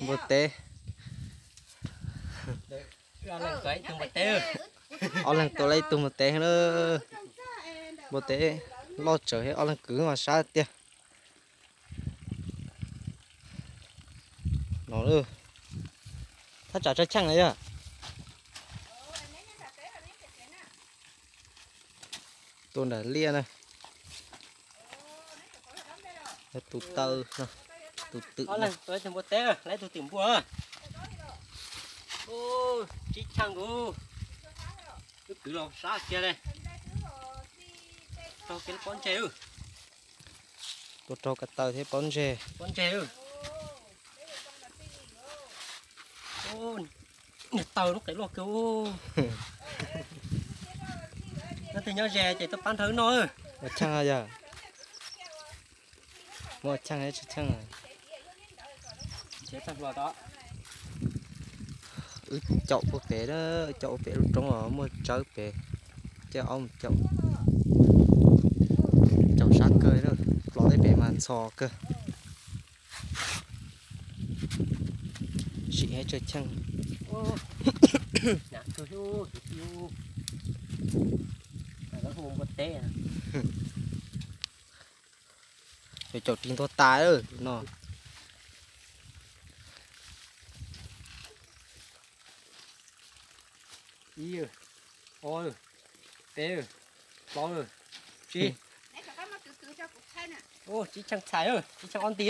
Npua teb. Ob leeg tua tau ib tug npua teb na. Npua teb loj tsawv thiab, ob leeg kwv mas sab tiag. No, thaj tsam tsawg cheej na yog? Tua nram liaj na. Tus taw, tus twm. Ob leeg tua ib tug npua teb, laib tug tim npua. Tsib cheej nkaus. Wb kwv los sab kiag li. Raug kiag lub pob ntseg. Tua raug ko taw thiab pob ntseg. Pob ntseg. Niag taw lub qe loj kawg. Nyob twg nyob ze ces tuaj pab nrog wb noj. Ua cheej yog? Muaj cheej tsis cheej? Wb caum puag pem, caum puag pem lub roob os, muaj tsawb pem, caij aub mus caum. Caum sab kawg, plov tej pem mas ntxhov kawg. Sim ib tsawg cheej. Caum ris ntuag tas no. Ib, ob, peb, plaub, tsib. Tsib cheej txhais, tsib cheej ob nti.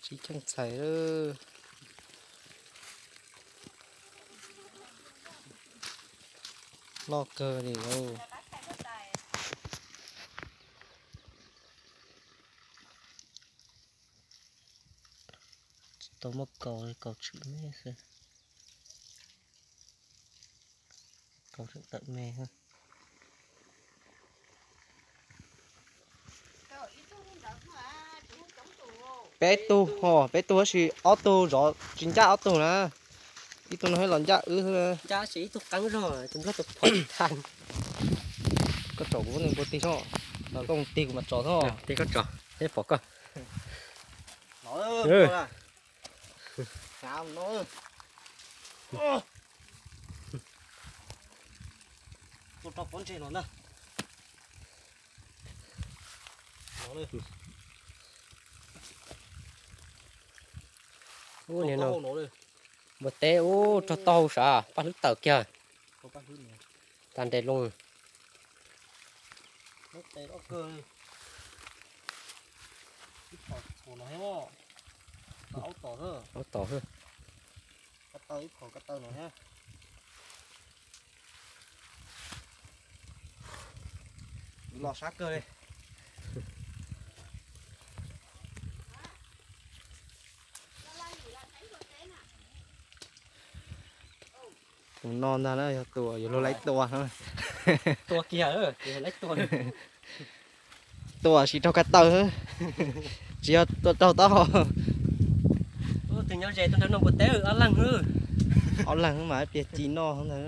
Tsib cheej txhais. Loj kawg li. Tsis tau muab kaus, kaus tshwm me xwb. Kaus tshwm tawm me. Peb tug ho, peb tug tab sis ob tug zov tsis ncaj ob tug na. Ib tug no los ncaj wb xwb. Ncaj sis ib tug qeeb zog, tus nplog tus phom tag. Koj tsom kuv npua tig soj, koj tig kuv mas tsom soj. Tig koj tsom, peb pom koj. Tua rau pob ntseg no na. Ub, npua teb ub, raug taub hau sav, paj hlwb tawm kiag. Tag nres loo. Aub tom xwb. Los sab kawg li. Tus no ntag na yog tus yuav luag laib tua. Tua kiag, laib tua. Tua tsis raug ko taw, tsis yog tua raug taub hau. Tus nyob ze tuaj nrog noj npua teb ob leeg. Ob leeg mas pliag ci noj ntag.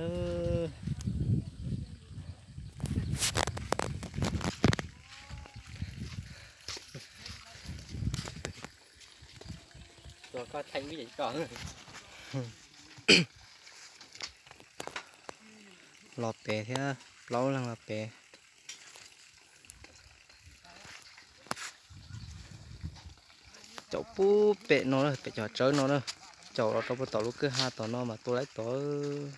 Los pem thiab, plaub leeg los pem. Caum puag pem no, pem cov tsawb no na. Caum los rau puag tom lub kwj ha tom no mas tua laib tod.